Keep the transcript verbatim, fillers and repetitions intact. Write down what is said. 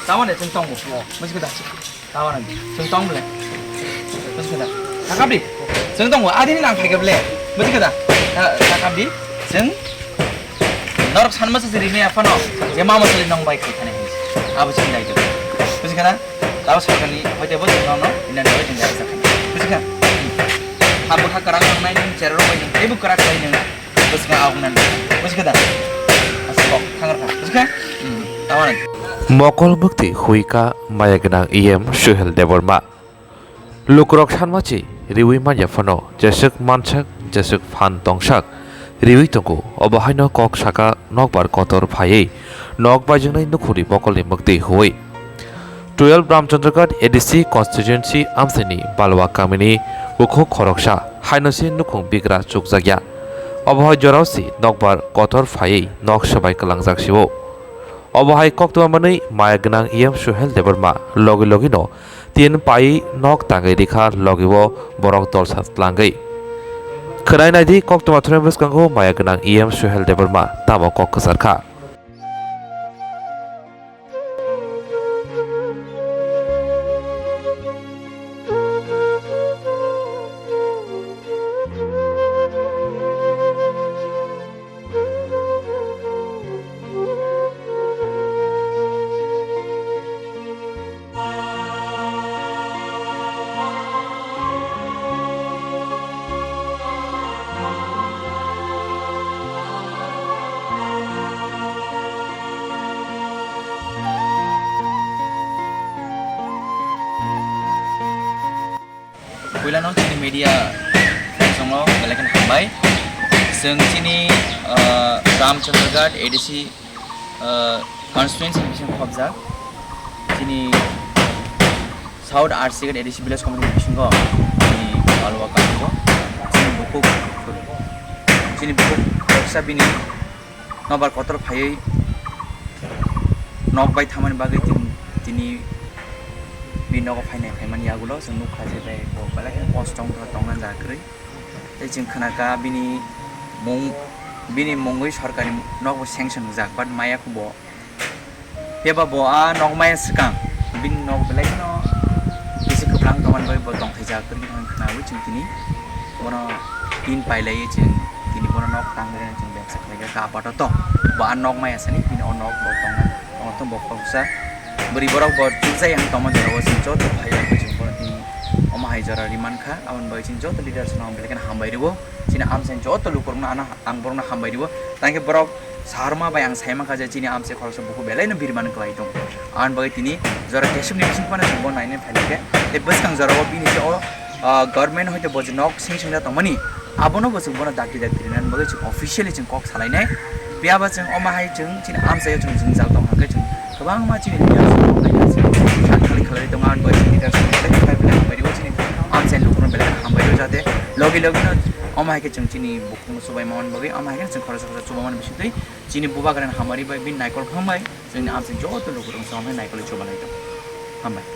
Tamane chwng tongo. Buji kha da? Tamane chwng tong bole. Buji kha da? Thakabdi. Chwng tongo. Adini nang thakable. Buji kha da? Tha-, thakabdi. Chwng norok sanma se rimai aphano. Je mama sali nong bai khai thani. Abo chwng dai do. Buji kha da? Tabo sarkar ni hoite bo chwng no, ina ni hoite jai sakha. Buji kha? Habo kha kwrak nang nai nung, cherok bai nung, teibo kwrak bai nung. Buji kha, aung nang. Buji kha da? Asa kok, thangar kha. Buji kha? Hmm, tabo nang. Mokol mukti hui kha maya gwnang E M Suhel Debbarma. Lukurok sanmachi riwi manya phano jeswk mansak, jeswk phan tongsak riwi tongo. Obo haino kok saka nokbar kotor phaiwi nok baijaknai nukhungni mokolni mukti hui. Twelve Ramchandraghat A D C constituency amchaini Balwa kamini bukhuk khoroksa haino se nukhung bigra chukjakya. Obo hai jorao se nokbar kotor phaiwi nok swbai kwlangjak sio. Obo hai koktwma manwi maya gwnang E M Suhel Debbarma logi logi no tin pai nok tangwi rikha, logi o borok dolsa tlangwi. Khwnai naidi koktwma thumnai bwskango maya gwnang E M Suhel Debbarma tamo kok kwchar kha. Puilano chini media friends rokno belai kheno hambai. Chwng chini, ah, Ramchandraghat A D C, ah, constituency ni bisingo khobjak. Chini South Arsighat A D C village committee ni bisingo chini Balwa Kathio, chini bukhuk, chini bukhuk khoroksa bini nokbar kotor phaiwi nok bai thamani bagwi tin-, tini bini nogo phainai phaimani yagulo chwng nukha je bai bo belai kosto wngkha tongna jaga kwrwi. Tei chwng khwnakha bini mung, bini mungwi sorkari nokbo sanction wngjak, but maya kho bo. Phiya ba bo a nok maya swkang, bini nok belai kheno bisi kwblang tongmani bagwi bo tongthaijak kwrwi wngkha khwnawi chwng tini bono tin pailaiwi chwng tini bono nok tangwi chwng bebsa khlaikha kha apato to. Bo a nok maya sani bini o nok bo tongna tongthok bo khoroksa bwrwi borok bo chukjai ang tongma jorao chwng joto phaiwi chwng bono tini omo hai jora ri mankha aboni bagwi chwng joto leaders no belai kheno hambai rwo chini amchaini joto lukurokno ano. Ang borokno hambai rwo. Tangkhe borok saharma bai ang sai mankha je chini amchai khoroksa bukhuk belai no birman kwlai tongo. Aboni bagwi tini jora keswk ni bising phano chwng bo nainai phailai khe. Tei bwskang jora o bini je o, ah, government hoite bo je nok sing sing da tongmani, abono bo chwng bono dakti dakti rinani bagwi chwng officially chwng kok salainai. Phiya ba chwng omo hai chwng chini amchai o chwng jwngjal tong hwnkhe chwng kwbangma chini leaders rok naina chwng khlai khlai tongo. Aboni bagwi chini leaders rok belai khlai belai hambai rwo chini amchai lukurokno belai hambai rwo jate logi logi no omo hai khe chwng chini Chwng chubaima mani bagwi, omo hai khe chwng khoroksa khoroksa chubamani bisingtwi chini bubagrani hamari bai bini naikol phang bai chwngni amchaini joto lukurok chwng naikol chubalai tongo. Hambai.